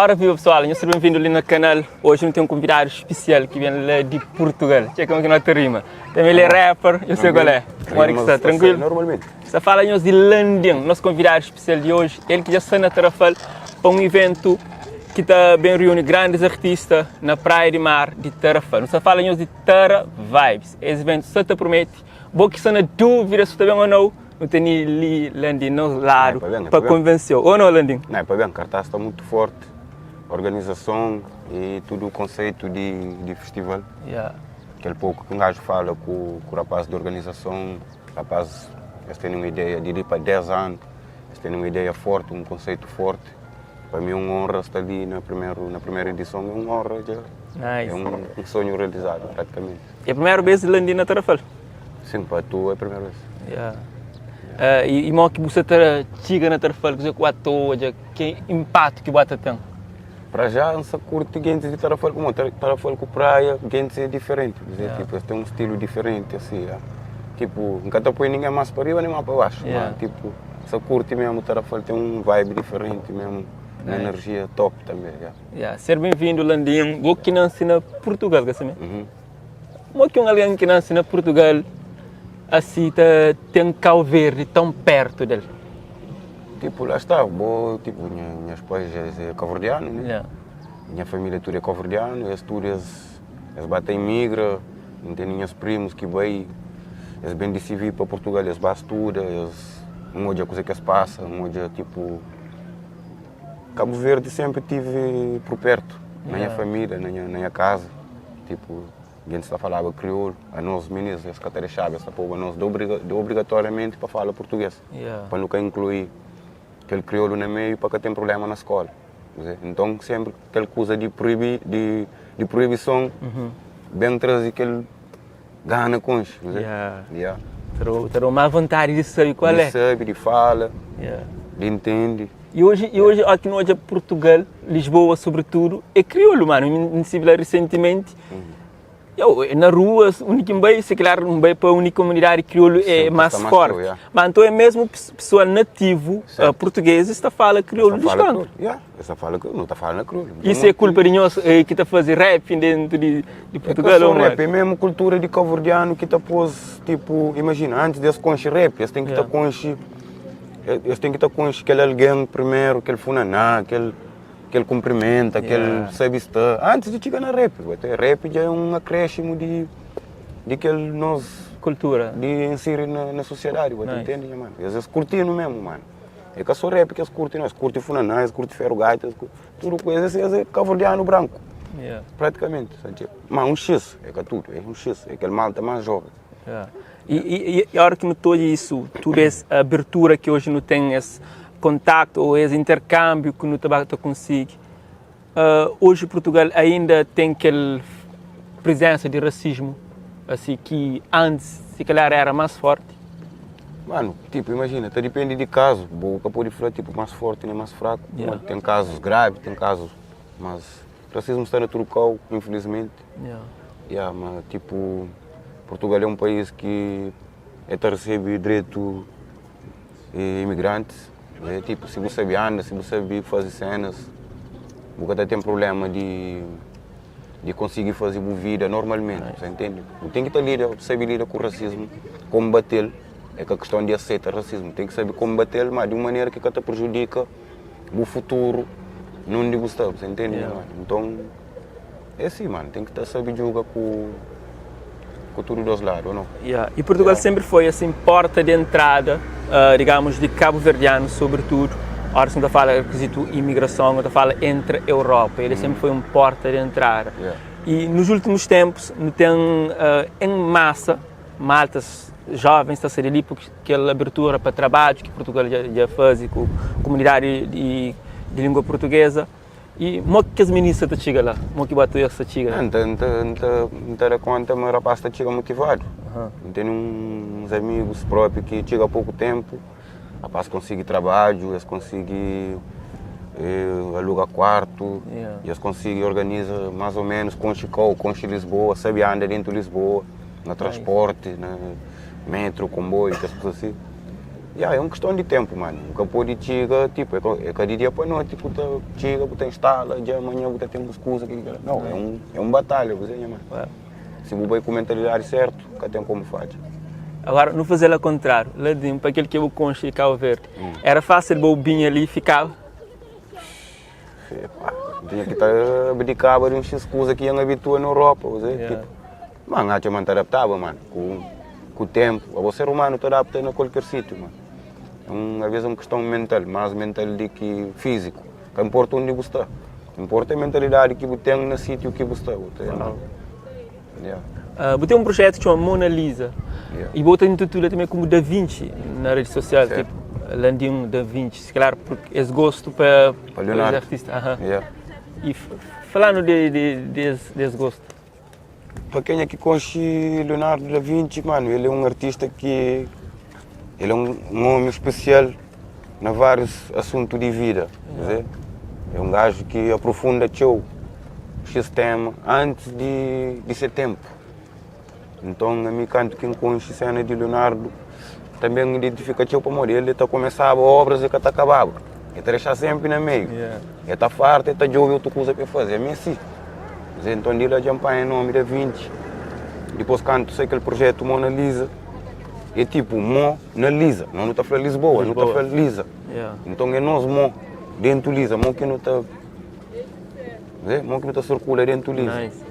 Ora viva pessoal, nhos seja bem-vindo ali no canal. Hoje não tem um convidado especial que vem lá de Portugal. Tchê como que nós te rima. Também ele é rapper, eu sei qual é. Como é que está? Tranquilo? Normalmente. Está fala nhos de Landim, nosso convidado especial de hoje. Ele que já está na Tarrafal para um evento que está bem reúne grandes artistas na praia de mar de Tarrafal. Nós fala nhos de Tara Vibes. Esse evento só te promete. Bom que está na dúvida se está bem ou não, não tem ali Landim no lado É, pa bem, é para pa bem. convencer. Ou não, Landim? Não, é para bem, cartaz está muito forte. Organização e tudo o conceito de, de festival. Yeah. Aquele pouco que um gajo fala com, com o rapaz de organização, rapaz, eles têm uma ideia de ir para 10 anos, eles têm uma ideia forte, um conceito forte. Para mim é uma honra estar ali na, primeiro, na primeira edição, é uma honra, já. Nice. É um, um sonho realizado praticamente. É a primeira vez de Landim na Tarrafal. Sim, para tu é a primeira vez. Yeah. Eh, e, e mo que você tá chega na Tarrafal, que você com a toa, que impacto que bota tem. Para já, não se curte gente de Tarrafal, como Tarrafal com praia, gente é diferente, quer dizer, Yeah. tipo, eles têm um estilo diferente, assim, yeah. tipo, nunca te põe ninguém mais para riba nem mais para baixo, Yeah. mas, tipo, só curte mesmo, Tarrafal tem um vibe diferente mesmo, uma Nice. energia top também, yeah. Yeah. Ser bem-vindo, Landim. Vou que nasce na Portugal, que assim mesmo. Uhum. Como que um alguém que nasce na Portugal assim tá, tem Cabo Verde tão perto dele? Tipo, lá está, vou, tipo, minha, minhas pais é, é cabo-verdiano, né? Yeah. Minha família tudo é cabo-verdiano, eles tudo, eles, eles batem migra, não tem minhas primos que vêm, eles vêm de civil para Portugal, eles vão estuda, eles não olham a coisa que eles passam, não olham, tipo... Cabo Verde sempre tive por perto, na minha Yeah. família, na minha, na minha casa, tipo, a gente só falava crioulo, a nós meninos, eles que deixavam, eles a nós de, obriga, de obrigatoriamente para falar português Yeah. para nunca incluir aquele crioulo no meio para que tem problema na escola. Quer dizer, Então sempre aquela coisa de, proibir, de, de proibição bem trazer aquele gana com isso. quer dizer. Yeah. Yeah. Terá, terá uma vontade de saber qual De é. sabe, de fala, Yeah. de entende. E hoje, e hoje aqui no hoje Portugal, Lisboa sobretudo, é crioulo, mano. Me estive lá recentemente. Uhum. Eu, na rua, o único bem, se calhar um bem para a única comunidade crioulo é Sim, mais está mais forte. crioulo, yeah. Mas então é mesmo pe- pessoa nativo Certo. uh, português está fala crioulo Essa dos fala cantos. crioulo. Yeah. Essa fala crioulo, não está falando crioulo. Isso é culpa de nós eh, que está fazendo rap dentro de, de É Portugal, que só ou mano? rap, é mesmo cultura de cabo-verdiano que tá pôs, tipo, imagina, antes deles conche rap, eles têm que Yeah. estar conche, eles têm que estar conche aquele alguém primeiro, aquele funaná, aquele, aquele cumprimenta, aquele Yeah. sabe estar, antes de chegar na rap, até rap já é um acréscimo de, de que ele nós, Cultura. de inserir na, na sociedade, você Nice. entende, mano? Eles, eles curtindo mesmo, mano. É que só rap que eles curtem, eles curtem funaná, eles curtem ferro gaita, eles curtem, tudo coisa, eles, eles é cabo-verdiano branco. Yeah. Praticamente, sabe? Mas um X, é que é tudo, é um X, é aquele malta mais jovem. Yeah. E, e, e a hora que notou isso, tudo essa abertura que hoje não tem esse contato ou esse intercâmbio que no tabaco consigo, ah, hoje Portugal ainda tem aquela presença de racismo, assim, que antes, se calhar, era mais forte. Mano, tipo, imagina, tá depende de caso. Boca pode falar, tipo, mais forte nem mais fraco. Yeah. Mano, Tem casos graves, tem casos, mas racismo está na Turcão, infelizmente. Yeah. Yeah, mas, tipo, Portugal é um país que é te recebe direito eh, imigrantes. É, tipo, se você anda, se você fazer cenas, você até tem problema de, de conseguir fazer boa vida normalmente, você entende? Você tem que ter lida, saber lidar com o racismo, combatê-lo. É que a questão de aceitar racismo, tem que saber combatê-lo, mas de uma maneira que te prejudica o futuro, não de gostar, você entende? Yeah. Mano? Então, é assim, mano, tem que tá saber jogar com, com tudo dos lados, ou não? Yeah. E Portugal Yeah. sempre foi assim porta de entrada, ah, digamos, de cabo-verdiano, sobretudo. Ora, se não fala requisito imigração, não fala entre a Europa. Ele sempre foi um porta de entrada. Yeah. E nos últimos tempos, não tem ah, em massa maltas jovens está a sair ali porque aquela abertura para trabalho que Portugal já, já faz e com a comunidade de, de língua portuguesa. E mo que as meninas tá chega lá, mo que bateu essa chega. Não, não, não, não te dá conta, mas o rapaz está chega motivado. Aham. Tenho uns amigos próprios que chega há pouco tempo, o rapaz consegue trabalho, eles conseguem eh, alugar quarto, Yeah. eles conseguem organizar mais ou menos com Chico, com Lisboa, sabe anda dentro de Lisboa, no transporte, na metro, comboio, que as coisas assim. Ya, é un kiston di ténpu, mano. Bu ka pode txiga, tipo, é ka, é ka di dia pa noti ku ta txiga, bu ta instala, dja amanhã bu ta ten bus kuza, kel-li, kel-la. Nau, é un, é un batalha, bu nha mano. Si bu bai ku mentalidadi sértu, ka ten komu fadja. Agora, nu faze-l ao kontráriu, la di, pa kel ki bu konxe di Cabo Verde, éra fásil bo binha li i fikaba? Epá, N tinha ki ta abdikaba di un xis kuza ki N abitua na Europa, bu sabe, tipo, ma N atxa ma N ta adaptaba, mano, ku ku ténpu. Abo ser umanu ta adapta na kualker sítiu, mano. É un, alvês é un kiston mental, más mental di ki fíziku. Ka inporta undi bu sta, inporta é mentalidadi ki bu ten na sítiu ki bu sta, bu ta mano. Yeah. Bu ten un projetu ki txoma Mona Lisa Yeah. i bo ta intitula tanbe komu Da Vinci na redi sosial, Certo. tipo Landim Da Vinci, se calhar porque es gostu pa Pa es Leonardo. artista. Aham. Yeah. I falanu de de des des gostu. Pa kenha ki konxe Leonardo da Vinci, mano, el é un artista ki el é un un omi spesial na várius asuntu di vida, yeah. É un gaju ki aprofunda txeu xis tema antis di di se ténpu. Nton, ami kantu ki N konxe sena di Leonardo, tanbe N identifika txeu pamodi el ta kumesaba obras e ka ta kababa, el ta dexa senpri na meiu, el ta farta el ta djobe otu kuza pa el faze, ami é si. Nton di la dja N panha nomi Da Vinci. Dipôs kantu sai kel projetu Mona Lisa, é tipu Mo na Lisa, nos nu ta fla Lisboa, nu ta fla Lisa. Nton é nos mo dentu Lisa, mo ki nu ta. Mo ki bu ta sirkula dentu Lisa.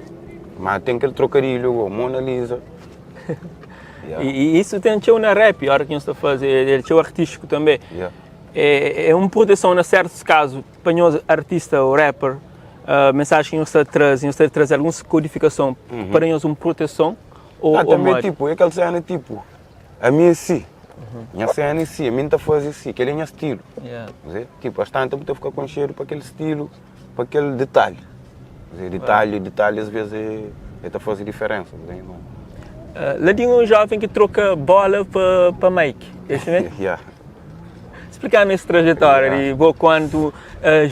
Ma ten kel trokadilhu go, Mona Lisa. Yeah. E, e isso tem txeu na rap, hora que nós está fazer, é txeu artístico também. Yeah. É, é uma proteção na certos casos para nós artista ou rapper, uh, mensagem que nós está traz, nós está trazer alguma codificação uhum. para nós uma proteção ou, ah, ou também modo. tipo, é aquela cena tipo, a mim é si. Nha cena é si, a mim tá fazer si, aquele é nha estilo. Yeah. Tipo, às tantas bu ta fica conhecido para aquele estilo pa kel detalhi. Detalhi, detalhi às vezes é, é ta faze diferensa. La di un joven ki troka bola pa, pa Mike, esse mesmo? Yeah. Explica-me essa trajetória yeah. de bo quanto uh,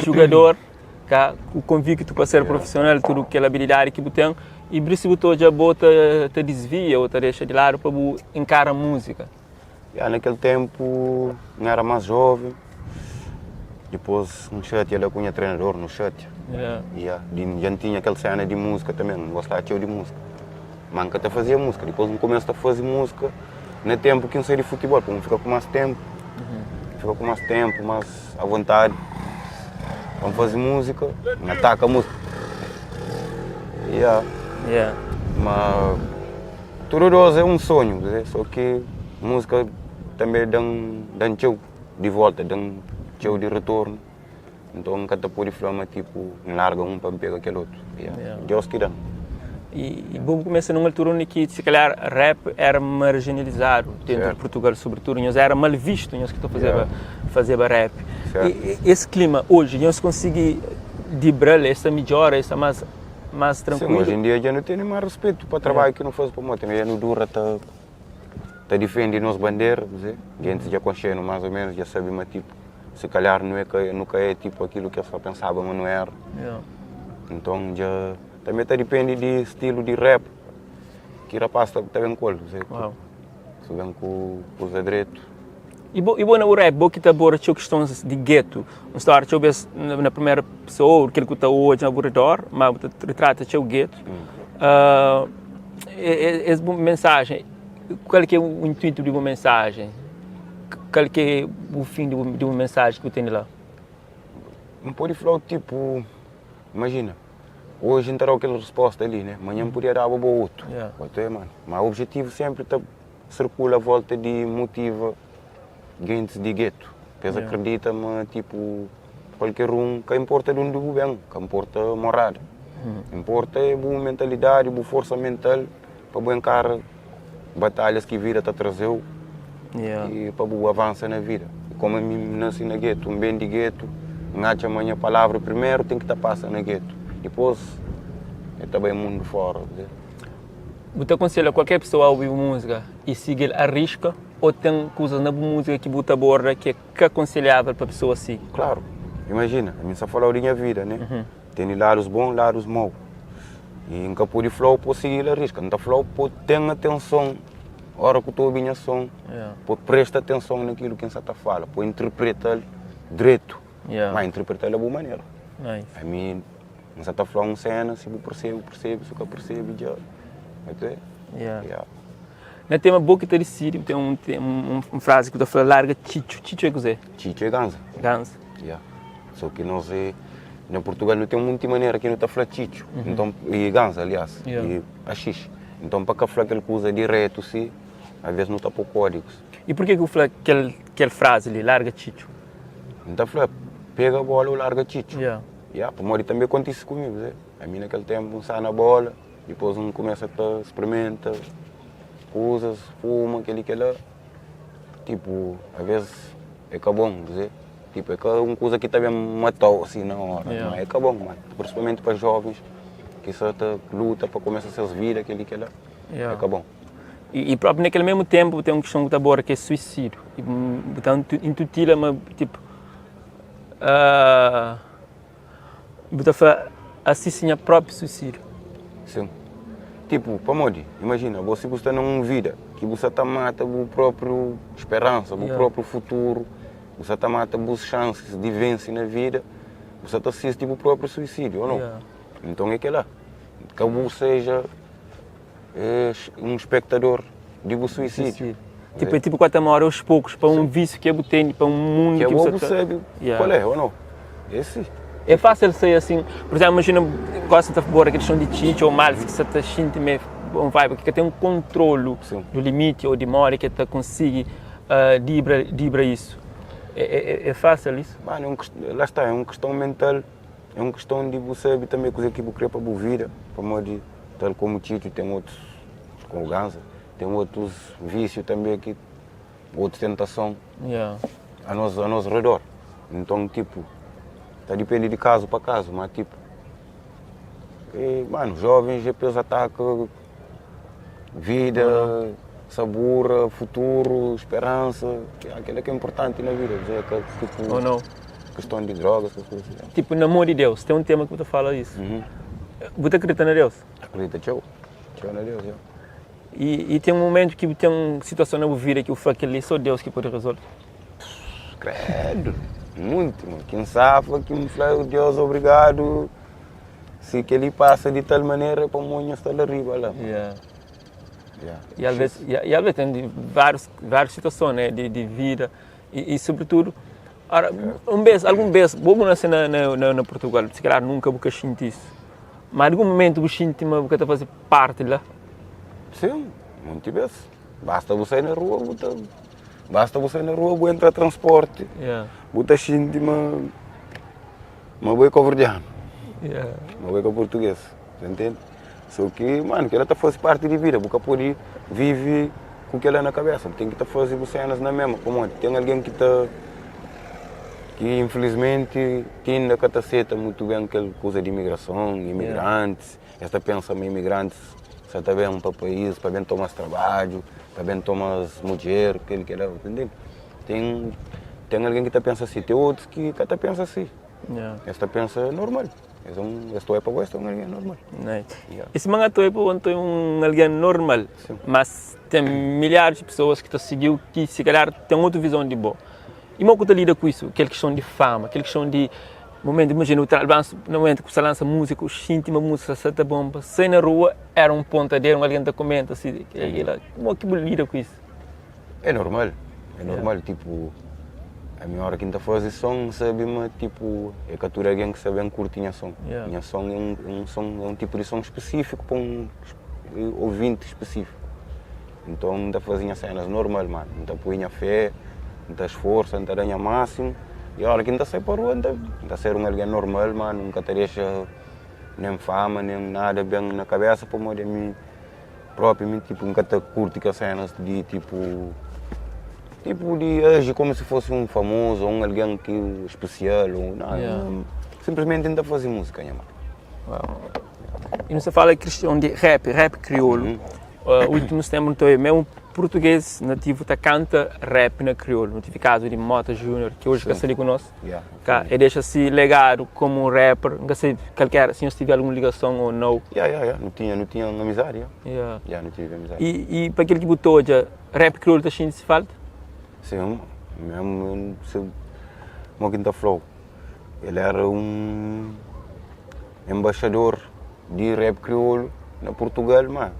jogador, cá, o convicto para ser yeah. profissional, tudo aquela habilidade que bu tem, e por isso bu já bo te, te desvia ou te deixa de lado para bu encara a música. Ya, naquele tempo N era mais jovem, dipôs N xatia la ku nha treinador, nu xatia. Yeah. Ya, di dja N tinha kel sena di múzika tanbe, N gostaba txeu di múzika. Má N ka ta fazia múzika, dipôs N kumesa ta faze múzika na ténpu ki N sai di futibol, pa N fika ku más ténpu, fika ku más ténpu, más avontadi pa N faze múzika, N ataka múzika. Ya. Yeah. Má Tudu dos é un sonhu, só ki múzika tanbe da-m da-m txeu di volta, da-m txeu di retornu, nton N ka ta pode fla ma tipu N larga un pa N pega kel otu, Deus ki da-m. I bu kumesa nun altura undi ki si kalhar rap era marjinalizadu dentu di Purtugal, sobritudu nhos era mal vistu nhos ki ta fazeba fazeba rap. I es klima oji nhos konsigi dibra-l, es ta midjora, es ta más más trankuilu. Sim, oji em dia dja nu tene más respetu pa trabadju ki nu faze pamodi tanbe dja nu dura ta ta difende nos bandera, kuzê, gentis dja konxe-nu más o ménus, dja sabe ma tipu si kalhar nu é ka nu ka é tipu akilu ki es ta pensaba ma nu éra. Nton dja tanbe ta dipende di stilu di rap ki rapaz ta ta ben ku el, kuzê, si ben ku kuza dretu. I bo, i bo na bu rap, bo ki ta aborda txeu kistons di getu, un stória txeu bes na, na primera pesoa, ou kel ku ta odja na bu redor, ma bu ta retrata txeu getu. Uh, es bu mensajen, kal ki é o intuitu di bu mensajen? Kal ki é bu fin di bu, di bu mensajen ki bu tene la? N pode fla-u tipo, imajina, oji N ta da-u kel resposta li, né? Manhan N podia daba bo otu. Yeah. Mano. Ma objetivu senpri ta sirkula a volta di motiva gentis di getu pa es akredita ma tipu kualker un ka inporta di undi bu ben ka inporta morada inporta é bu mentalidadi bu forsa mental pa bu enkara batalhas ki vida ta traze-u i pa bu avansa na vida komu ami N nasi na getu N ben di getu N atxa ma nha palavra primeru ten ki ta pasa na getu dipôs el ta bai mundu fora. Bu ta konselha kualker pesoa a obi bu múzika i sigi-l a riska ô ten kuzas na bu múzika ki bu ta aborda ki é ka konselhavel pa pesoa sigi? Klaru. Imajina, ami N sta fala-u di nha vida, ne? Tene ladus bon, ladus mau. I N ka pode fla-u pa bu sigi-l a riska. N ta fla-u pa bu ten atenson. Ora ku ta obi nha son, pa presta atenson na kilu ki N sa ta fala, pa interpreta-l dretu, ma interpreta-l a bu manera. Ami N sa ta fla un sena, si bu persebe, bu persebe, si bu ka persebe, dja. Ok? Yeah. Na tema bo ki ta disidi, ten un, un, un frazi ki bu ta fla, larga txitxu. Txitxu é kuzê? Txitxu é ganza. Ganza. Yeah. Só ki nos é, na Portugal nu ten munti manera ki nu ta fla txitxu. Nton, e ganza, aliás, e axixi. Nton pa ka fla kel kuza diretu si, alvês nu ta pô kódigus. I purkê ki bu fla kel kel frazi li, larga txitxu? N ta fla, pega bóla ô larga txitxu. Yeah. Yeah, pamodi tanbê kontise ku mi, kuzê? Ami na kel ténpu N sta na bóla, dipôs N kumesa ta sprimenta kuzas, fuma, kel-li kel-la. Tipu, alvês é ka bon, kuzê? Tipu, é ka un kuza ki ta ben mata-u asi na óra, Yeah. ma é ka bon, ma prinsipalmenti pa jóvens ki sa ta luta pa kumesa ses vida, kel-li kel-la, Yeah. é ka bon. I, i própi na kel mesmu ténpu ten un kiston ki ta aborda ki é suisídiu. I bu ta intutila ma tipu uh, bu ta fla asi si nha própi suisídiu. Sim. Tipu, pamodi? Imajina, bo si bu sta na un vida ki bu sa ta mata bu própriu speransa, bu Yeah. própriu futuru, Bu sa ta mata bus xansis di vense na vida, bu sa ta sisti bu própriu suisídiu, ô nau? Nton é kel-la. Ka bu seja un spektador di bu suisídiu. Tipu, é tipu ku ta móre aos poukus pa un vísiu ki bu tene, pa un mundu ki bu sa ta. Ki abo bu sabe kual é, ô nau? É si. É fásil sai asin. Pur izénplu, imajina gósi ta bora kel xon di txitxa ô malis ki sa ta xinti ma é un vibe ki ka ten kontrolu du limiti ô di modi ki el ta konsigi dibra dibra isu. É fásil isu? Mano, é un lá sta, é un kiston mental, é un kiston di bu sabe tanbe kuzê ki bu krê pa bu vida, pamodi tal komu Txitxu ten otus, komu Ganza, ten otus vísiu tanbe ki, otus tentason a nos a nos redor. Nton, tipu, ta dipende di kazu pa kazu, ma tipu, mano, jovens é pa es ataka Vida, sabura, futuru, speransa, kel-la ki é inportanti na vida, é ka tipo Ou não? kiston di drogas, kes kuza asi. Tipo, na mô di Deus, ten un tema ki bu ta fala isu. Bu ta kridita na Deus? Akredita txeu, txeu na Deus, ya. I, i ten un momentu ki bu ten un situason na bu vida ki bu fla kel-li sô Deus ki pode rezolve? Kredu, munti, ki N safa, ki N fla Deus obrigadu. Si kel-li pasa di tal manera é pamodi nha sta la riba la. Yeah. Yeah. E às vezes, e, e às vezes tem vários, várias situações né, de, de vida e, e sobretudo, ora, um vez, algum vez, bo bu nasce na, na, na, na Portugal, se calhar nunca bu ka xinti isso, mas algum momento bu xinti ma bu ka ta faze parte lá. Sim, monti bes. Basta bu sai na rua, bu ta basta bu sai na rua, bu entra transporte, Yeah. bu ta xinti ma Ma bo é kabuverdianu, ma bo é ka português, ta ntende? So ki, mano, kila ta faze parti di vida, bu ka pode vive ku kila na kabesa, bu ten ki ta faze bu senas na mema, pamodi ten algen ki ta, ki infilismenti ti inda ka ta seta mutu ben kel kuza di imigrason, imigrantis, es ta pensa ma imigrantis sa ta ben pa país pa ben toma-s trabadju, pa ben toma-s mudjer, kel kila, ta ntende? Ten ten algen ki ta pensa si, ten otus ki ka ta pensa si. Es ta pensa normal. Es un es ta oi pa bo, es ta un algen normal. Yeah. E sima N ta oi pa bo, N ta oi un algen normal. Sim. Mas ten milharis di pesoas ki ta sigi-u ki si kalhar ten otu vizon di bo. I mo ku ta lida ku isu? Kel kiston di fama, kel kiston di momentu, imajina bu ta na momentu ku bu sta lansa múzika, bu xinti ma múzika sta ta bonba, sai na rua era un pontaderu, un algen ta komenta si, kel-la. Mo ki bu lida ku isu? É normal, é normal, tipo, ami ora ki N ta faze son, N sabe ma, tipo, é ka tudu algen ki sa ben kurti nha son. Nha son é un, é un son, é un tipu di son spesífiku pa un ouvinti spesífiku. Nton, N ta faze nha sénas normal, mano, N ta poi nha fé, N ta sforsa, N ta da nha másimu, i ora ki N ta sai pa rua, N ta, N ta ser un algen normal, mano, N ka ta dexa nen fama, nen nada ben na kabésa pamodi ami. Propi mi tipo N ka ta kurti kes senas di tipo tipo di aji komu si fosi un famozu ou un algen ki spesial ou nada Yeah. Simplesmenti N ta fazi musika nha mano. E nu sta fala kiston di rap, rap kriolu. Ultimus tempu nu ta obi mesmu. português nativo ta kanta rap na kriolu. Nu tive kazu di Mota Junior ki oji ka sta li ku nos. Ka e dexa si legadu komu un rapper. N ka sabe kalker si nhos tive algun ligason ou nau. Ya, ya, ya. Nu tinha, nu tinha un amizadi, ya. Ya. Ya, nu tive amizadi. I, i pa kel ki bu ta odja, rap kriolu ta xinti si falta? Sim, mesmu se, mo ki N ta fla-u, el era un embaxador di rap kriolu na Purtugal, ma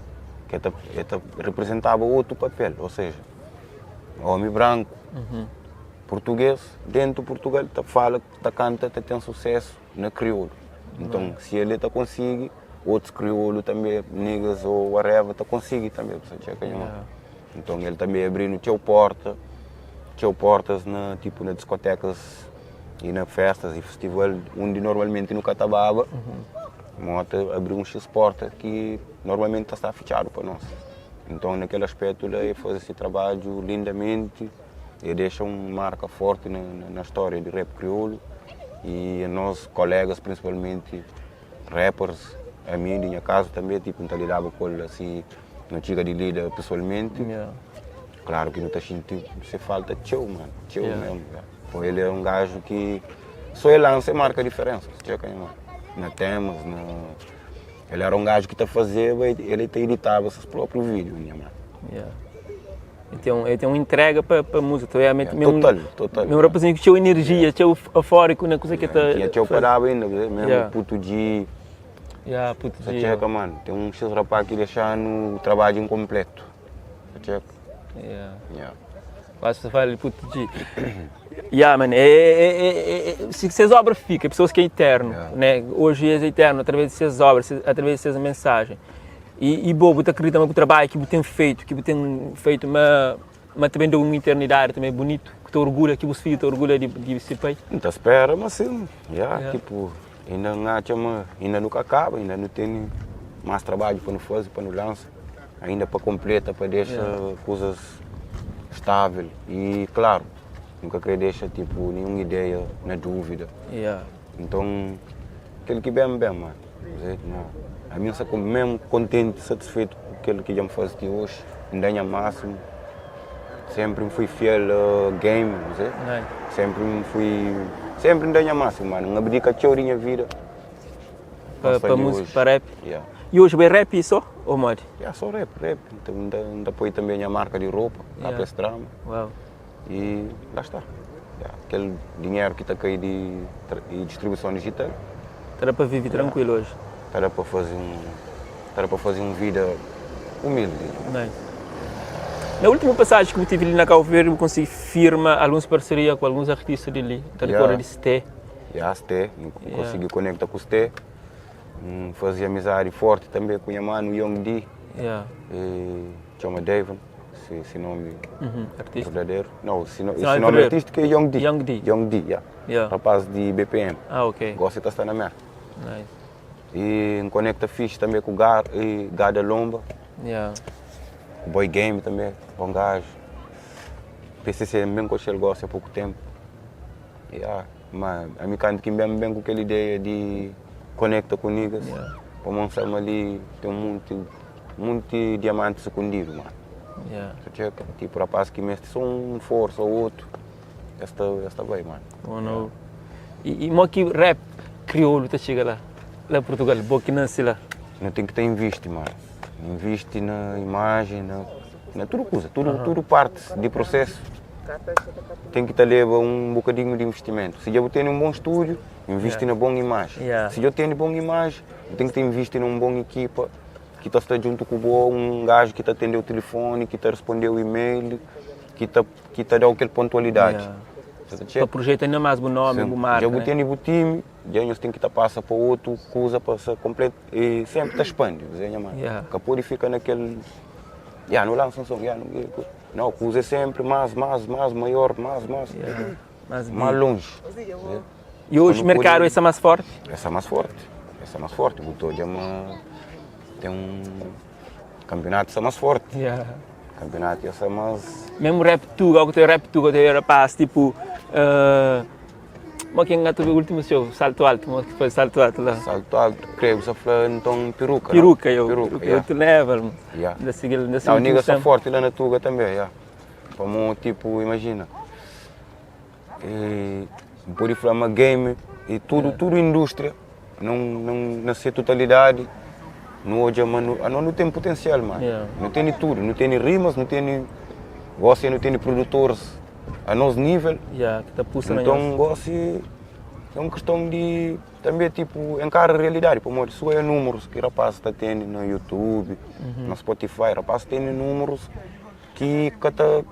ke ta, e ta reprezentaba otu papel, ou seja, omi branku, purtuguês, dentu Purtugal ta fala, ta kanta, ta ten susesu na kriolu. Nton, si el ta konsigi, otus kriolu tanbe, niggas ou whatever, ta konsigi tanbe, bu sa txeka nha mano. Nton, el tanbe abri-nu txeu porta, txeu portas na tipu na diskotekas i na festas i festival undi normalmenti nu ka ta baba, mota abri un xis porta ki normalmenti ta sta fitxadu pa nos. Nton, na kel aspetu la, el faze se trabadju lindamenti. E dexa un marka forti na na stória di rap kriolu i nos kolegas prinsipalmenti rappers, ami di nha kazu tanbe tipo N ta lidaba ku el asi nu txiga di lida pesoalmenti klaru ki nu ta xinti se falta txeu mano, txeu mesmu po el é un gaju ki so el lansa e marka diferensa na temas na el era un gaju ki ta fazeba el ta editaba ses propriu video nha mano. El ten, el ten un entrega pa, pa múzika. Realmente, yeah, total, total. Mesmu rapazinho ku txeu energia, yeah. txeu eufóriku na kuza ki ta. Tinha txeu pa daba inda, mesmu yeah. Puto G. Yeah, Puto G. Txeka, mano. Ten un xis rapaz ki dexa-nu trabadju inkompletu. Txeka. Yeah. Yeah. Quase você fala de Puto G. Yeah, man, é, é, é, é, se ses obras fica, pessoas que é eterno, yeah. né? Hoje é eterno através de suas obras, através de suas mensagens. I, i bo, bu ta kridita ma ku trabadju ki bu ten feitu, ki bu ten feitu ma, ma ta ben da un iternidadi tanbe bunitu, ku ta orgulha, ki bus fidju ta orgulha di, di se pai? N ta spera ma sin, ya, yeah. Tipu, inda N atxa ma inda nu ka kaba, inda nu tene mas trabadju pa nu faze, pa nu lansa, ainda pa konpleta, pa dexa yeah. kuzas stável. I klaru, nu ka kre dexa tipu ninhun ideia na dúvida. Yeah. Nton, kel ki ben, ben, mano. Ami N sta mesmu kontenti, satisfeitu ku kel ki dja N faze ti oji. N da nha másimu, sénpri N fui fiel a game, sénpri N fui, sénpri N da nha másimu, manu. N abdika txeu di nha vida pa múzika, pa rap. I oji bo é rap sô ô modi? Ya, sô rap, rap. N ta poi tanbe nha marka di ropa, KPS Drama. I la sta. Kel dinheru ki ta kai di distribuison dijital. Ta da pa vive trankuilu oji. Ta da pa faze un, ta da pa faze un vida umildi. Nice. Na ultimu pasaji ki bu tive li na Kabu Verdi bu konsigi firma alguns parseria ku alguns artista di li. Ta rekorda di Sté? Ya, Sté. N konsigi konekta ku Sté. N faze amizadi forti tanbe ku nha manu Young D. Ya. E txoma Davon. Se, se nome uhum, artístico. verdadeiro. Não, se, no, esse nome artístico é Young D. Young D. Young D, yeah. Yeah. Rapaz de BPM. Ah, ok. Gosta de estar na merda. Nice. E um conecta fixe também com o Gar, e Gada Lomba. Yeah. O Boy Game também, bom gajo. PCC mesmo com ele gosta há pouco tempo. Yeah. Mas a mim canto que bem bem com aquela ideia de conecta com niggas. Yeah. Para mostrar ali tem um monte Munti diamanti sukundidu, mano. Yeah. Sa txeka. Tipo, rapaz ki meste so un forsa ou otu, es ta, es ta bai, mano. Oh, no. E, e mo ki rap kriolu ta txiga la, la Portugal, bo ki nasi la? Nu ten ki ta invisti, mano. Invisti na imajen, na, na tudu kuza, tudu, uh -huh. tudu partis di prosesu ten ki ta leba un bokadinhu di investimentu. Si dja bu tene un bon stúdiu, invisti yeah. na bon imajen. Yeah. Si dja bu tene bon imajen, bu ten ki ta invisti na un bon ekipa. ki ta sta djuntu ku bo, un gaju ki ta atendeu tilifoni, ki ta respondeu email, ki ta ki ta dau kel pontualidadi. Yeah. Pa projeta ainda más bu nomi, bu marka. Dja bu tene bu timi, dja nhos ten ki ta pasa pa otu kuza pa sa komplet e senpri ta spandi, bu nha mano. Yeah. Ka pode fika na kel ya nu lansa un son, ya nu não, kuza é sempre mais, mais, mais, maior, mais, mais. Yeah. Mais, mais longe. E hoje o mercado é mais forte? Essa é mais forte. Essa é mais forte. Bu ta odja ma ten un kampiunatu sta más forti. Yeah. Kampiunatu ya sta más. Mesmu rap tuga, ku ta rap tuga, ta rapaz tipo uh, Mo ki N ta último show, salto alto, mo ki foi salto alto la? Salto alto, creio que você fala então peruca. Peruca, eu. Peruca, yeah. Outro level, yeah. Da seguir, da seguir. Não, nigga só forte lá na Tuga também, yeah. Como tipo, imagina. E pode falar uma game e tudo, yeah. tudo indústria, não, não na sua totalidade. No hoje, mano, a não tem potencial, mano. Yeah. Não tem tudo, não tem rimas, não tem você não tem produtores a nosso nível. Yeah, que tá puxa na Então, gosto é uma questão de também tipo encara a realidade, como só é números que o rapaz está tendo no YouTube, no Spotify, o rapaz tem números que cada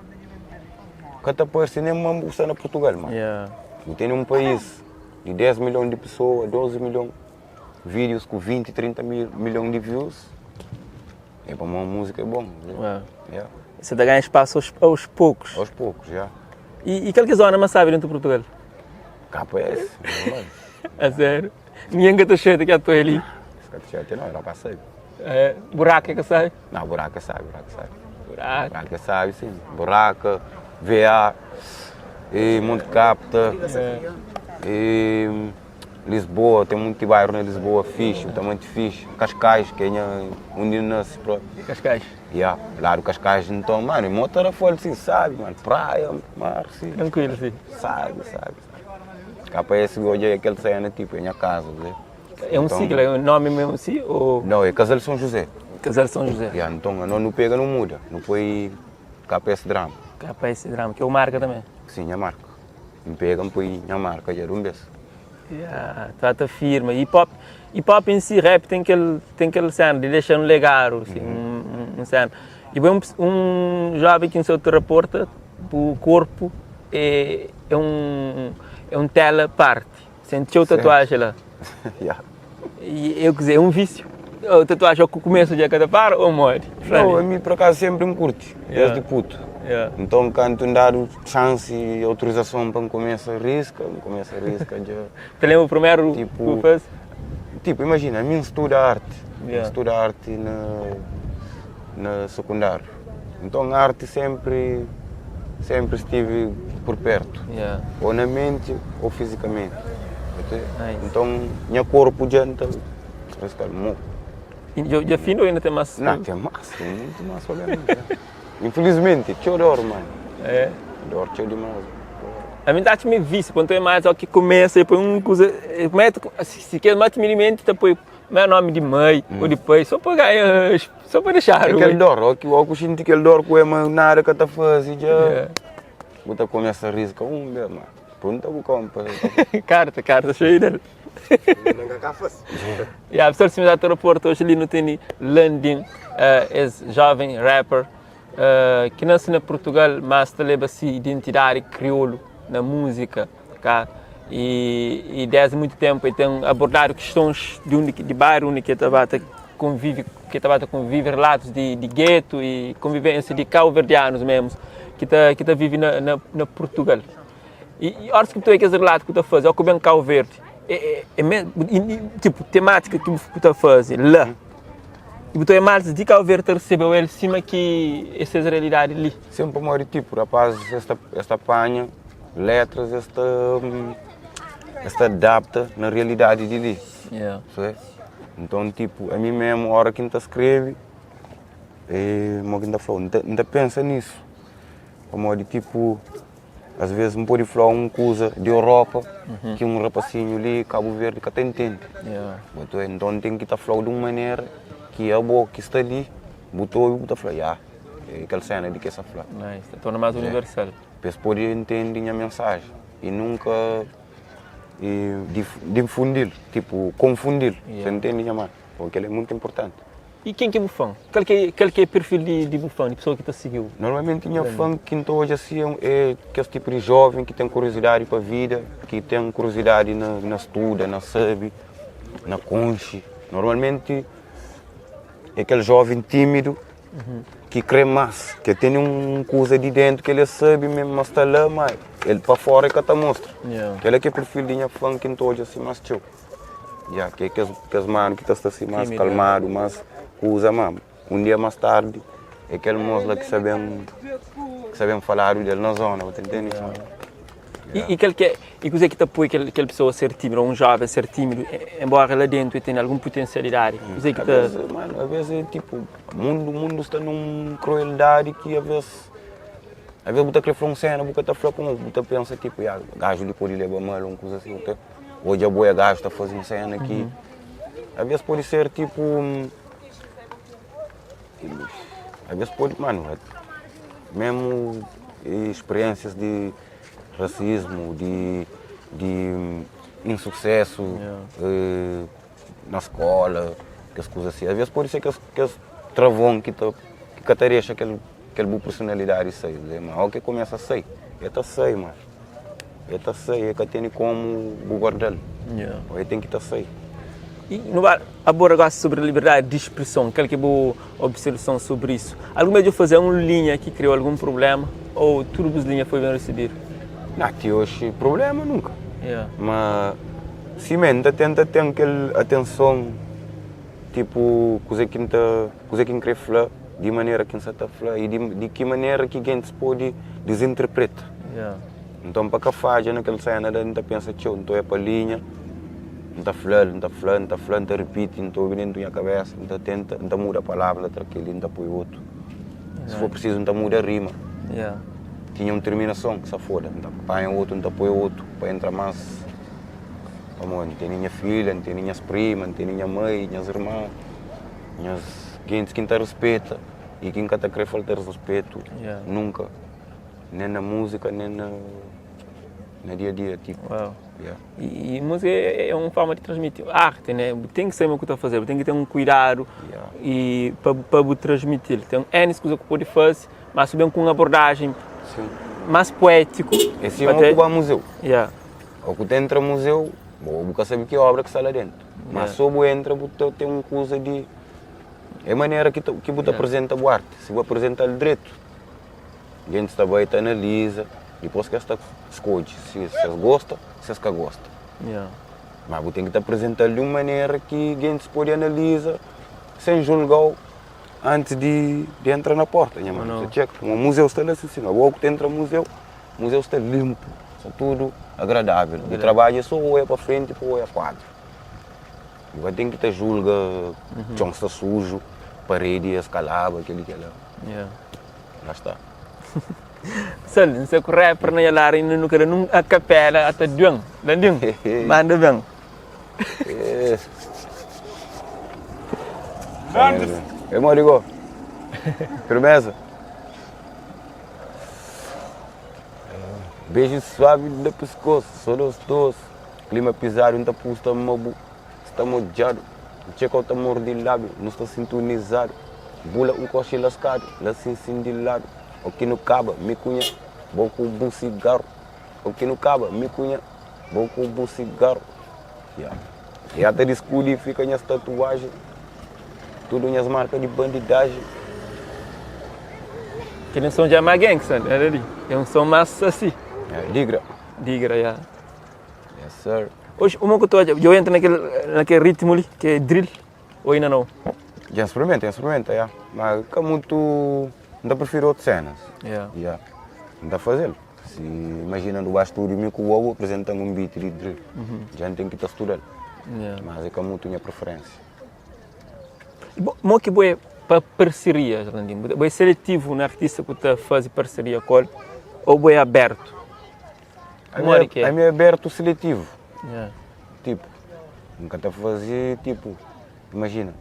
cada país nem uma está na Portugal, mano. Yeah. Tem um país de 10 milhões de pessoas, 12 milhões de vídeos com 20, 30 mil, milhões de views. É para uma música é bom. né? Yeah. Yeah. Você tá ganhando espaço aos, aos poucos. Aos poucos, já. E, e qual que é a zona mais sabe dentro de Portugal? KS, normal. A sério? Ninguém que tá cheio que eu tô ali. Esse cara cheio não, rapaz sabe. É, buraco é que sai. Não, buraco sabe, buraco sabe. Buraco. Buraco sabe, sim. Buraco, VA, e Monte Capta, e Lisboa, tem muito bairro na Lisboa, fixe, está muito fixe. Cascais, que é onde nasce próprio. Cascais. Yeah, lá do Cascais, então, mano, Motarafol, sim, sabe, mano, praia, mar, sim. Tranquilo, sim. Sabe, sabe. KS hoje é aquele cena, tipo, é minha casa, né? É um Então- sigla, é um nome mesmo assim? Ou Não, é Casal São José. Casal São José? Yeah, então, não, não pega, não muda. Não foi KS Drama. KS Drama, que é o marca também. Sim, minha marca. Me pega, me põe minha marca, já de um vez. Yeah, trata firme. Hip hop, hip hop em si, rap tem aquele, tem aquele cena de deixar um legado, assim, um, um cena. E bem, um, um jovem que em seu reporta, o corpo é, é um tela parte. Sentiu tatuagem lá. yeah. E eu quer dizer, é um vício. A tatuagem ao começo de cada par ou morre? Não, a mim por acaso sempre me curte, Yeah. desde puto. Yeah. Então, quando me dado chance e autorização para me começar a risca, me começa a risca já. Te lembra o primeiro Tipo- que fez? Tipo, imagina, a mim estuda arte. Yeah. Estuda arte na, na secundário. Então, a arte sempre, sempre estive por perto. Yeah. Ou na mente ou fisicamente. Ok? Nice. Então, meu corpo já está. Risca, mo. E já, já fim ou ainda tem mais? Não, tem massa, tem muito massa olhando. Infelizmente, te adoro, mano. É. Adoro, te demais. A mim dá-te vício, quando é mais ao que começa, e põe um coisa, mete, se quer mais timidamente, depois meu nome de mãe ou de pai, só para ganhar, só para deixar. É que ele dor, o que o que que ele dor com é nada que tá fazendo já. Yeah. Bota começa a risca um mesmo, mano. Pergunta o compra. Carta, carta cheia dele. Nunca cá fosse. Yeah, pessoal, se me dá aeroporto hoje ali no tem Landim, esse jovem rapper que nasce na Portugal, mas leva si identidade crioulo na música, cá. E, e desde muito tempo ele tem abordado questões de onde de bairro onde que estava convive, que estava convive relatos de, de gueto e convivência de cabo-verdianos mesmo, que tá que tá vive na, na, na Portugal. E, e horas que tu é que esse relato que tu faz, é o que bem Cabo Verde, é, é, é me- e, e, tipo, temática que tu tá faz lá. E tu é mais de Cabo Verde recebeu ele cima que essas realidades ali. Sempre morre tipo, rapaz, esta esta panha, letras, esta esta adapta na realidade de ali. Yeah. Sabe? Então, tipo, a mim mesmo, a hora que a escreve, é, mo que falou, não pensa nisso. Como de tipo, às vezes me pode falar uma coisa de Europa, que um rapacinho ali, Cabo Verde, que até entende. Yeah. Botou, então tem que estar falando de uma maneira que é boa, que está ali, botou e botou falar, ah, é aquela cena de que essa fala. Nice. Torna mais universal. Depois pode entender a mensagem e nunca e, difundir, tipo, confundir. Yeah. Você entende, minha mãe? Porque ele é muito importante. E quem que é bufão? Qual que é, qual que é o perfil de, de bufão, de pessoa que te seguiu? Normalmente, minha fã que então hoje assim é aquele tipo de jovem que tem curiosidade para a vida, que tem curiosidade na, na estuda, na sabe, na conche. Normalmente é aquele jovem tímido que crê mais, que tem um coisa de dentro que ele sabe mesmo, mas está lá, mas ele para fora é que tá mostra. Yeah. Aquele é que é o perfil de minha fã que então hoje assim mais tio. Yeah, que é aqueles, aqueles mano que está assim mais Tímido, né? calmado, mais coisa, mano. Um dia mais tarde, é aquele moço lá que sabemos, que sabemos falar dele na zona, você entende? I kel ki i kuzê ki ta poi kel kel pesoa ser tímidu ou un jóven ser tímidu enbóra la déntu el ten algun putensialidadi? Kuzê ki ta. Mano, avês é tipo, mundu mundu sta nun krueldadi ki avês avês bu ta kre fla un sena bu ka ta fla pamodi bu ta pensa tipo, ya gaju li pode leba mal un kuza asi, bu ta odja bo é gaju ta faze un sena ki avês pode ser tipo, avês pode, mano, mesmu speriénsias di. Rasismu, di di insusesu na skola, kes kuza asi. Alvês pode ser kes kes travon ki ta ki ka ta dexa kel kel bu personalidadi sai. Ma óki kumesa sai, el ta sai ma, el ta sai, el ka tene komu bu guarda-l, el ten ki ta sai. I nu ba aborda gosi sobri liberdadi di spreson, kal ki é bu observason sobri isu? Algun bes dja faze un linha ki kriou algun prubléma ô tudu bus linha foi ben resebidu? Na, ti oxi prubléma nunka. Ma simé N ta tenta ten kel atenson tipu kuzê ki N ta kuzê ki N krê fla, di manera ki N sa ta fla i di ki manera ki gentis pode dizinterpreta. Nton pa ka fadja na kel séna la N ta pensa txeu, N ta oia pa linha, N ta fla-l, N ta fla, N ta fla, N ta ripiti, N ta obi dentu nha kabésa, N ta tenta, N ta muda palavra tra kel-li N ta poi otu. Si for prisizu N ta muda rima. Tinha un terminason, sa foda, N ta panha otu, N ta poi otu pa entra más. Pamodi N tene nha filha, N tene nhas prima, N tene nha mai, nhas irman, nhas gentis ki N ta rispeta i ki N ka ta kre falta-s ruspetu nunka. Nen na múzika, nen na na dia a dia, tipo. Uau. Yeah. E, e múzika é, é un forma di transmiti arte, né? Bu ten ki sabe o ku ta faze, bu ten ki ten un kuidadu yeah. e pa, pa bu transmitil. Ten N kuza ku pode faze, mas su ben ku un abordajen Sim. mas poétiku. É sima ku ba museu. Yeah. Ou ku ta entra museu, bo bu ka sabe ki obra ki sta la dentu. Mas yeah. so bu entra, bu ta ten un kuza di é manera ki, ta, ki bu ta yeah. apresenta bu arte. Si bu apresenta-l dretu, Gentis ta bai ta analiza, dipôs ki es ta skodje si es gosta, si es ka gosta. Má bu ten ki ta apresenta-l di un manera ki gentis pode analiza sen julga-u antis di entra na pórta. Nha manu, ta txeka. Pamodi muzeu sta la sin sin. Abo ku ta entra muzeu, muzeu sta linpu, sta tudu agradável. Bu trabadju é sô oia pa frenti pa oia kuadru. Bu ka ten ki ta julga txon sta suju, paredi es ka laba, kel-li kel-la. Lá está. Sal, N sa ku rapper na nha lar inda nu ka da nun a capela ata duan. Landin, manda ben. É modi go? Firmeza? Beijo suave na pescoço, só nós dois. Clima pisado, N ta pusta ma bu sta modjadu. N txeka-u ta morde lábiu, nu sta sintonizadu. Bula un koxi laskadu, la sin sin di ladu. O ki nu kaba, mi ku nha, bo ku bu sigaru. O ki nu kaba, mi ku nha, bo ku bu sigaru. Ya. Ya ta diskudi fika nhas tatuaji, tudu nhas marka di bandidaji. Kel un son dja má gangsta, né li? É un son más asi. É, digra. Digra, ya. Yes, sir. Oxi, uma ku ta odja, dja entra nakel, nakel ritmu li, ki é drill, ou inda nau? Dja N sprimenta, N sprimenta, ya. Ma ka mutu, N ta prifiri otu senas. Ya. Ya. N ta faze-l. Si, imajina nu ba stúdiu mi ku bo, bu apresenta-m un beat di drill. Dja N ten ki ta studa-l. Ya. Mas é ka mutu nha preferénsia. Bo, mo ki bo é pa parserias, Landin? Bo é seletivu na artista ku ta faze parseria ku el, ou bo é abertu? Modi ki é? Ami é abertu seletivu. Yeah. Tipo, N ka ta faze tipo, imajina,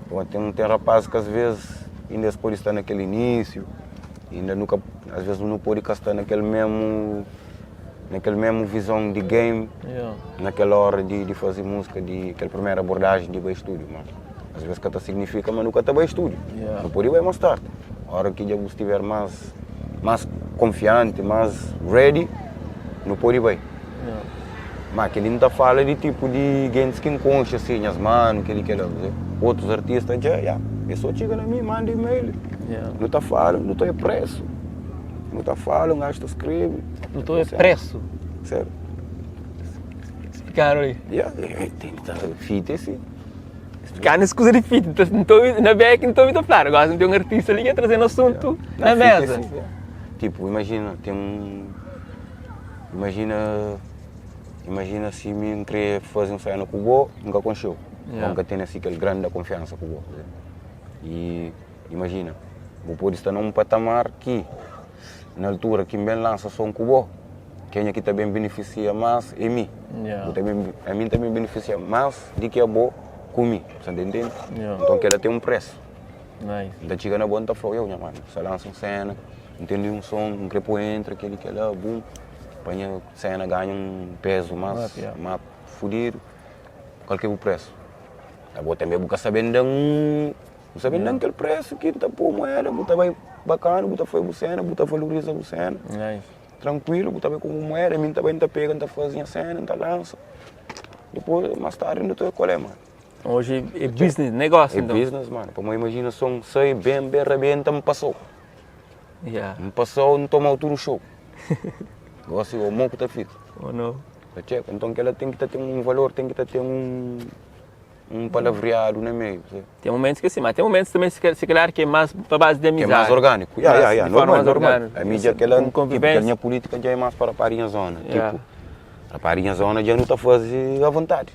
bom, ten, ten rapazes ki asves inda es pode sta na kel inísiu, inda nu ka, asves nu pode ka sta na kel mesmu, na kel mesmu vizon di game, Yeah. na kel óra di, di faze múzika, di kel primeru abordajen di bai stúdiu, ma asves ka ta signifika ma nu ka ta bai stúdiu, Yeah. nu pode bai más tardi, óra ki dja bu stiver más. Más konfianti, más ready, nu pode bai. Má kel-li N ta fala di tipu di gentis ki N konxe asi, nhas manu, kel-li kel-la. Otus artista dja, ya, é sô txiga na mi, manda email, nu ta fala, nu ta é presu. Nu ta fala, un gaju ta skrebe. Nu ta é presu? Sério. Splikadu li. Ya, ten ki ta fita é si. Ka nes kuza di fita, na bek N ta obi ta fladu, gosi N ten un artista li ki ta trazenu asuntu na meza. Tipo, imajina, ten un. Imajina, imajina si mi N kre faze un sena ku bo, N ka konxe-u, o N ka tene asi kel granda konfiansa ku bo. I imajina, bu pode sta na un patamar ki na altura ki N ben lansa son ku bo, kenha ki ta ben benefisia más é mi. Bu ta ben, ami N ta ben benefisia más di ki abo ku mi. Bu sta ntende? Nton kel-la ten un presu. N ta txiga na bo N ta fla-u, yo nha manu, sa lansa un sena, N ten li un son, N kre pô entra kel-li kel-la, bum, pa nha sena ganha un pezu más, más fudidu, kal ki é bu presu? Abo tanbe bu ka sa ben da-m, bu sa ben da-m kel presu ki N ta pô mueda, bu ta bai bakanu, bu ta faze bu sena, bu ta valoriza bu sena, trankuilu, bu ta bai ku bu mueda, mi N ta bai N ta pega N ta faze nha sena, N ta lansa, dipôs más tardi N ta kole, mano. Oji é business, negócio É então. business, mano. Pamodi imagina som sai bem, bem rebenta, N pasou. Yeah. N pasou, N tomau tudu show. Gosi o mo ku ta fika. Oh no. Ta txeka. Nton kela ten ki ta ten un valor, ten ki ta ten un un palavriadu na meiu, percebe? Tem momentos que sim, mas tem momentos também se se calhar que é mais pa base de Que é mais amizade. orgânico. Yeah, Mais, yeah, yeah. de forma Normal, mais normal. orgânica. A mídia aquela, Com tipo, aquela convivência. minha política já é mais para a minha zona. Yeah. Tipo, para a minha zona já não tá fazer à vontade.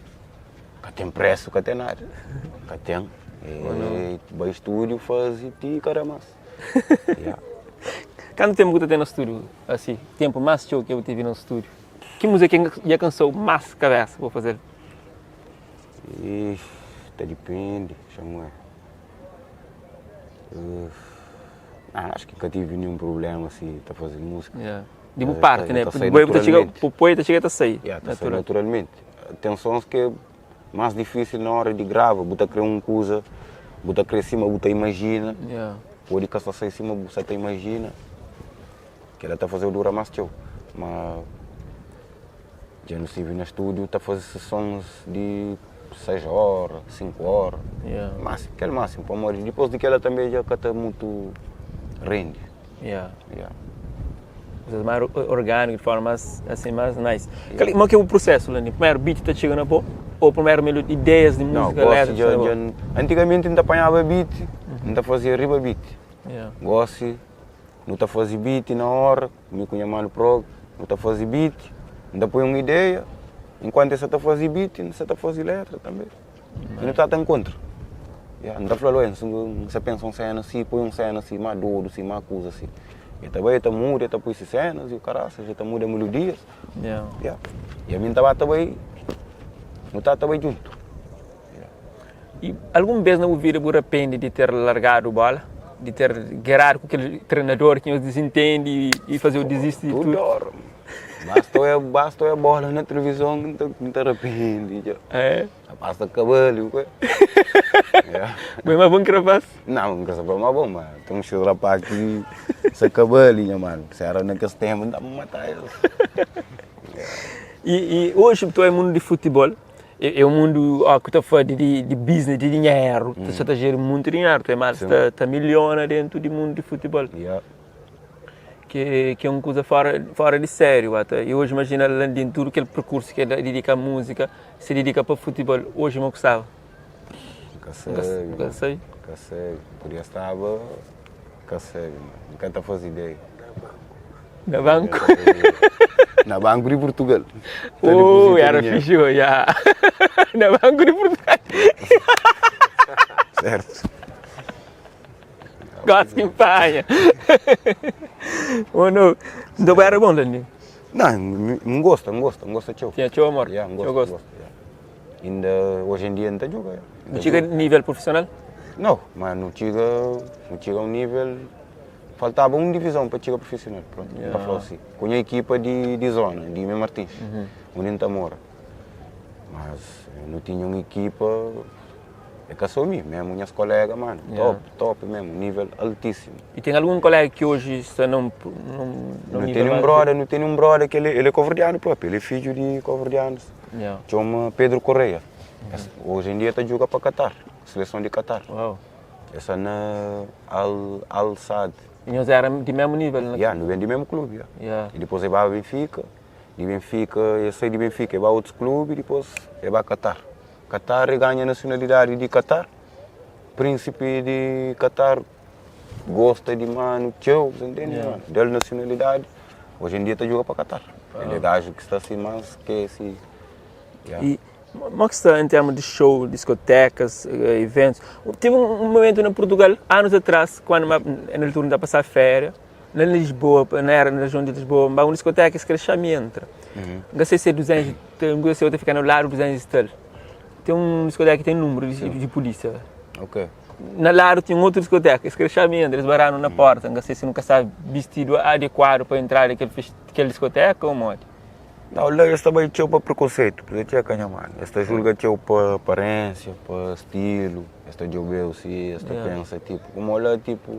Ka ten presu, ka ten nada. Ka ten. E bai stúdiu faze ti kada mas. Yeah. Kantu tempu ku ta ten na stúdiu asi? Tempu mas txeu ki bu tevi na stúdiu? Ki múzika ki dja kansau mas kabesa pa bu fazel? Ixi, ta dipende, xa-m oia. Ah, acho ki ka tive nenhum problema asi ta faze múzika. Yeah. Di bu parti, ne? Bu ta txiga, bu poi ta txiga ta sai. Yeah, ta sai naturalmente. Ten sons ki é más difísil na óra di grava, bu ta krê un kuza, bu ta krê sima bu ta imajina, pode ka sta sai sima bu sa ta imajina, kel-la ta faze-u dura más txeu. Má dja nu sirbi na stúdiu ta faze sesons di 6 óra, 5 óra, másimu, kel másimu, pamodi dipôs di kel-la tanbê dja ka ta mutu rende. Yeah. Yeah. Kuzas mais orgânico, de forma mais, assim, mais nice. Yeah. Como é que é o processo, Lani? Primeiro beat tá chega na boa? Ou primeiro melodia, ideias de música, Não, letras? gosto de, antigamente não apanhava beat, não uhum. fazia riba beat. Yeah. Gosto, não tá fazia beat na hora, me com mano prog, não tá fazia beat, não põe uma ideia, enquanto você tá fazia beat, você tá fazia letra também. E nu ta ta enkontra. Ya, nu ta fla-l, oi, N sa pensa un séna si, poi un séna si, má dodu si, má kuza si. E ta bai, e ta muda, e ta poi si sénas i u karasas, e ta muda melodias. Ya. I ami N ta ba ta bai, nu ta ta bai djuntu. Ya. I algun bes na bu vida bu rapende di ter largadu bola? Di ter geradu ku kel trenador ki nhos dizintende i faze-u dizisti di tudu? Tudu óra. Basta oia, basta oia bola na televizon N ta, N ta rapende dja. É? Rapaz ta kaba li, ué. Yeah. Bo é más bon ki rapaz? Não, nunca sa mais bom, mas tem uns rapaz que se acaba ali, nha mano. Se era naqueles tempos, não dá pra matar eles. E, e hoje tu é mundo de futebol, é, é um mundo ó, que tá falando de, de business, de dinheiro, hum. tu tá gerando muito dinheiro, tu é mais, tá, tá milhona dentro do mundo de futebol. Yeah. Ki ki é un kuza fora fora di sériu ata i oji imajina Landim tudu kel perkursu ki el didika a múzika se didika pa futibol oji mo ku staba? Nka sabe Nka sabe Nka sabe podia staba nka sabe nka ta faze ideia Na banku Na banku di Purtugal Ooh era fixi go ya na banku di Purtugal Sertu. Gosi ki panha. Oh no. Nton bu era bon Landim? Não, N gosta, N gosta, N gosta txeu. Tinha txeu amor? Yeah, N Txeu gosta, gosto. gosta, yeah. Inda hoje em dia N ta djuga, yeah. N Bu ta txiga djuga. nível profissional? Não, mas nu txiga, nu txiga un nível, faltaba un divizon pa txiga profissional, pronto, N ta fla-u si. Ku nha ekipa di di zona, di Mem Martins, undi N ta mora. Mas nu tinha un ekipa É ka só mi, mesmu nhas kolega, mano, top, top mesmu, nível altíssimu. E ten algun kolega ki oji sta na un Nu tene un broda, nu tene un broda ki el é koverdianu propi, el é fidju di koverdianus, txoma Pedro Correia. Oji en dia el ta djuga pa Qatar, seleson di Qatar. El sta na Al Al Sadd. E nhos éra di mesmu nível? Ya, nu ben di mesmu klubi, ya. E dipôs el ba Benfica, di Benfica, el sai di Benfica el ba otus klubi, dipôs el ba Qatar. Qatar e ganha nasionalidadi di Qatar. Prínsipi di Qatar gosta di manu txeu, bu ta ntende? Yeah. Manu, da-l nasionalidadi. Oji en dia ta djuga pa Qatar. El é gaju ki sta si mas ke si. Yeah. E mo ki sta em termos de show, discotecas, eventos? Tive um momento na Portugal, anos atrás, quando ma, na altura n ta passar féria, na Lisboa, na era na região de Lisboa, ba um discoteca es kre xa-me entra. N ka sei se é 200 e tal, n ka sei se ta fika na ladu 200 e tal. Tem um discoteca ki tem número de, de polícia. Ok. Na ladu tinha um outro discoteca, es kre xa-me entra, es baranu na porta, n ka sei se nu ka sta bistidu adequado pa entra naquele kel discoteca ou modi. Nau, la es ta bai txeu pa prekonseitu, pur isu txeka nha manu, es ta julga txeu pa aparensia, pa stilu, es ta djobe-u si, es ta pensa tipu, kuma la tipu,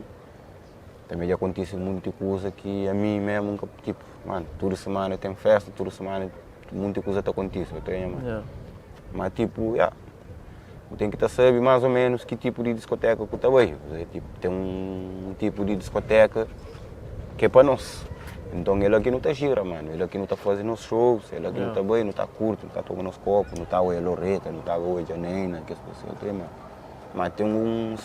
tanbe dja kontise munti kuza ki ami mesmu nka tipu, manu, tudu simana ten festa, tudu simana munti kuza ta kontise, bu ta nha manu? Ma tipu, ya, bu ten ki ta sabe más o ménus ki tipu di diskoteka ku ta bai, tipu, ten un tipu di diskoteka ki é pa nos, nton é la ki nu ta jira, manu, é la ki nu ta faze nos shows, é la ki nu ta bai, nu ta kurti, nu ta toma nos kopu, nu ta oia Loreta, nu ta oia Janaina, kes kuza asi, manu. Ma ten uns,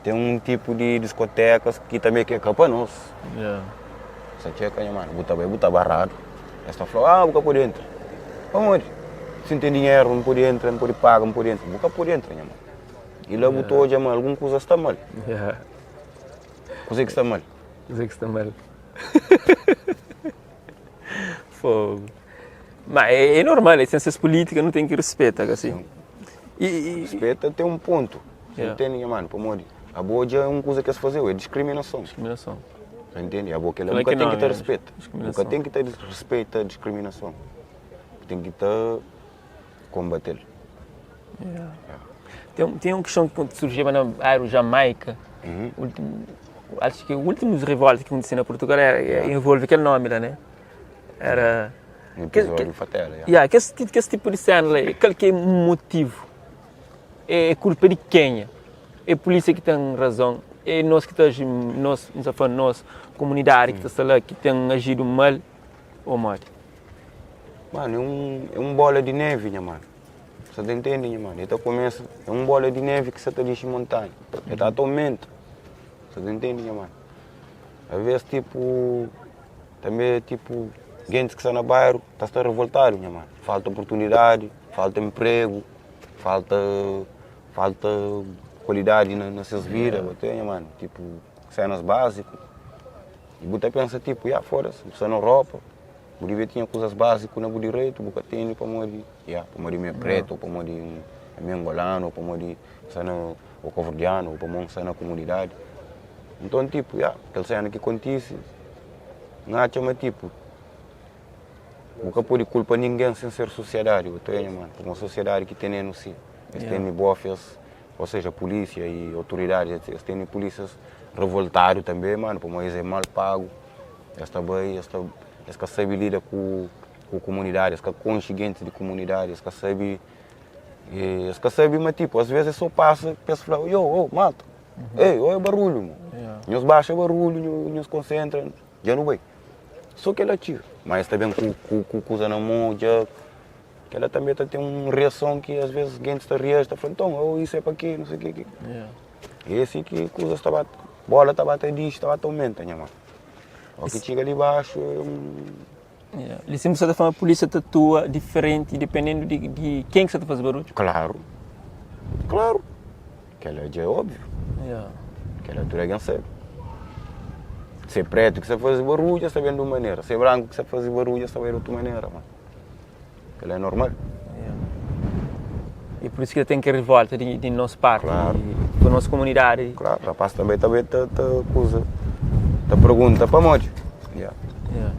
ten un tipu di diskotekas ki tanbe ki é ka pa nos. Sa txeka nha manu, bu ta bai bu ta baradu, es ta fla-u, ah bu ka pode entra. Pamodi? Si N ten dinheru N pode entra, N pode paga, N pode entra. Bu ka pode entra nha manu. I la bu ta odja ma algun kuza sta mal. Kuzê ki sta mal? Kuzê ki sta mal? Fogo. Ma é, é normal, é ciências políticas, nu ten ki respeta, ka si? E, e... Respeta tem um ponto. Yeah. Entende, nha mano? Pamodi abo odja é um kuza ki es fazeu, é discriminação. Discriminação. Entende? Abo kela nunca tem que ter respeito. Nunca tem que ter respeito a discriminação. Tem que ter combater. Yeah. Yeah. Tem, tem uma questão que surgiu na bairro Jamaica. Uhum. Último, acho que o último revolta que aconteceu na Portugal era, yeah. envolve aquele nome lá, né? Era. Um episódio que, fatela, yeah. Yeah, que esse, que esse tipo de cena lá, qual que é o motivo? É culpa de quem? É a polícia que tem razão? É nós que está nós, não está falando nós, comunidade que está lá, que tem agido mal ou mal? Mano, é um, é um bola de neve, nha mano. Você tá entende, nha mano? Ele tá começa, é um bola de neve que você tá deixa montanha. Ele tá aumenta. Você tá entende, nha mano? Às vezes, tipo, Tanbe, tipo, gentis ki sta na bairu ta sta revoltadu, nha manu. Falta oportunidadi, falta enpregu, falta falta kualidadi na na ses vida, bu ta nha manu, tipo, senas básiku. I bu ta pensa tipo, ya, foda-se, bu sta na Europa, bu devia tinha kuzas básiku na bu direitu, bu ka tene pamodi, ya, pamodi mi é pretu, ou pamodi mi é angolanu, ou pamodi N sta na, ou kabuverdianu, ou pamodi N sta na komunidadi. Nton, tipo, ya, kel sena ki kontise, N atxa ma tipo, bu ka pode kulpa ningen sen ser sosiadadi, bu ta oja, mano, pamodi sosiadadi ki tene-nu si, es tene bófias, ou seja, pulísia i otoridadis, es tene pulísias revoltadu tanbe, mano, pamodi es é mal pagu, es ta bai, es ta, es ka sabe lida ku ku komunidadi, es ka konxe gentis di komunidadi, es ka sabe, es ka sabe ma tipo, asves es so pasa pa es fla, yo, oh, malta. Ei, oi barulhu, mo. Nhos baxa barulhu, nhos konsentra, dja nu bai. So kel-la txiga. Ma es ta ben ku, ku, ku kuza na mon, dja. Kel-la tanbe ta ten un reason ki asves gentis ta reaji, ta fla, nton, oh, isu é pa ke, no sei ke ke. E é si ki kuzas ta ba, bola ta ba ta dixi, ta ba ta aumenta, nha mano. Ó ki txiga li baxu é un. Li sin bu sta ta fla ma pulísia ta atua diferenti dipendendu di, di ken ki sta ta faze barudju? Klaru, klaru. Kel-la dja é óbviu. Kel-la tudu algen sabe. Se é pretu ki sta faze barudju, es ta ben di un manera. Se é branku ki sta faze barudju, es ta bai di otu manera. Kel-la é normal. E pur isu ki ten kel rivolta di, di nos parti, Klaru. di nos komunidadi. Klaru, rapaz tanbe ta bai ta, ta kuza, ta pergunta pamodi. Yeah. Yeah.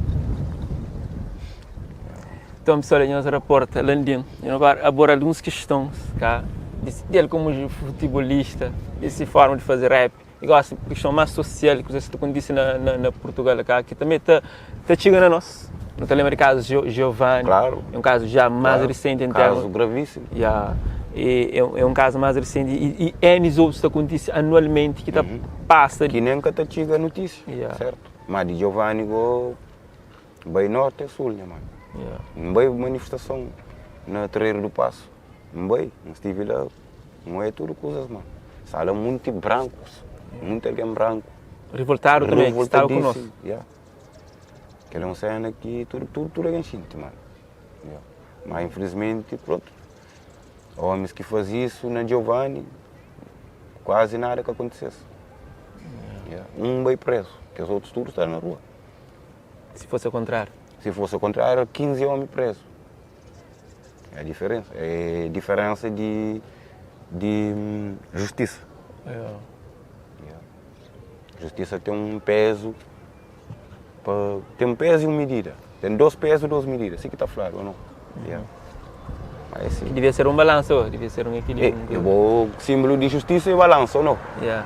Então, pessoal, nhos raporta Landim. Eu agora abordar alguns questões, cá, dele como futebolista, desse forma de fazer rap. E gosta de questão mais social, que você acontece na, na, na Portugal, cá, que também tá tá chegando a nós. Não te lembra de caso Gio, Giovanni? Claro. É um caso já mais claro. recente em Caso termos. gravíssimo. Yeah. E, é, é um caso mais recente e, e N outros que acontece anualmente que tá uhum. passa. Que nem que tá chega a notícia, yeah. certo? Mas de Giovanni go bai norte e sul, nha mano. Yeah. N bai manifestação na Terreiro do Passo. N bai, N estive lá. N oia tudo coisas, mano. Sala muito brancos, muito alguém branco. Revoltado também, que estava conosco. Yeah. Kel é un sena ki tudu tudu tudu algen xinti mano. Ya. Ma infelizmenti prontu, omis ki faze isu na Giovanni kuazi nada ka kontise-s. Ya. Un bai prezu, kes otus tudu sta na rua. Si fosi okontráriu? Si fosi okontráriu, era 15 omi prezu. É a diferensa, é diferensa di di justisa. Ya. Ya. Justisa ten un pezu pa ten un pezu i un midida. Ten dos pezu, dos midida, si ki ta fladu o no? Ya. Ma é si. Ki devia ser un balansa o devia ser un ekilíbriu. É, bo simbulu di justisa é balansa o no? Ya.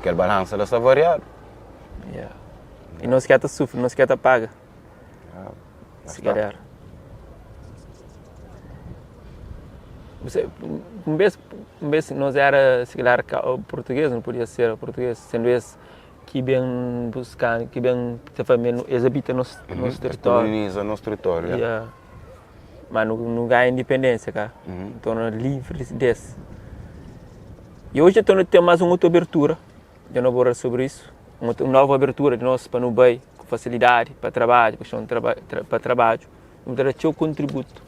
Kel balansa la sta variadu. Ya. I nos ki ta sufri, nos ki ta paga. Si calhar. Un bes, un bes nos era si calhar português, não podia ser português, sendo esse que bem buscar, que bem ta fla es habita nos nos território. Coloniza nos território. Yeah. Yeah. Mas nu, nu ganha independência cá. Uhum. Torna livre desse. E hoje então tem mais uma outra abertura. Dja nu aborda sobri isu, un un novu abertura di nos pa nu bai ku fasilidadi pa trabadju, pa kiston di traba pa trabadju, nu ta da txeu kontributu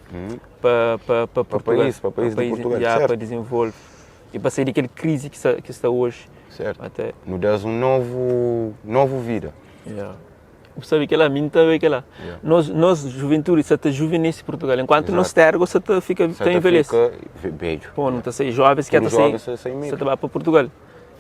pa pa pa Purtugal, pa país di Purtugal, ya pa dizenvolve i pa sai di kel krizi ki sta ki sta oji. Sertu, nu da-s un novu novu vida. Ya. Bu sabe kela, mi N ta ve kela. Nos nos juventudi sa ta juvenese Purtugal, enkuantu nos terra sa ta fika ta envelhese. Sa ta fika bedju. Pô, nu ta sai jovens ki ta sai, sa ta ba pa Purtugal.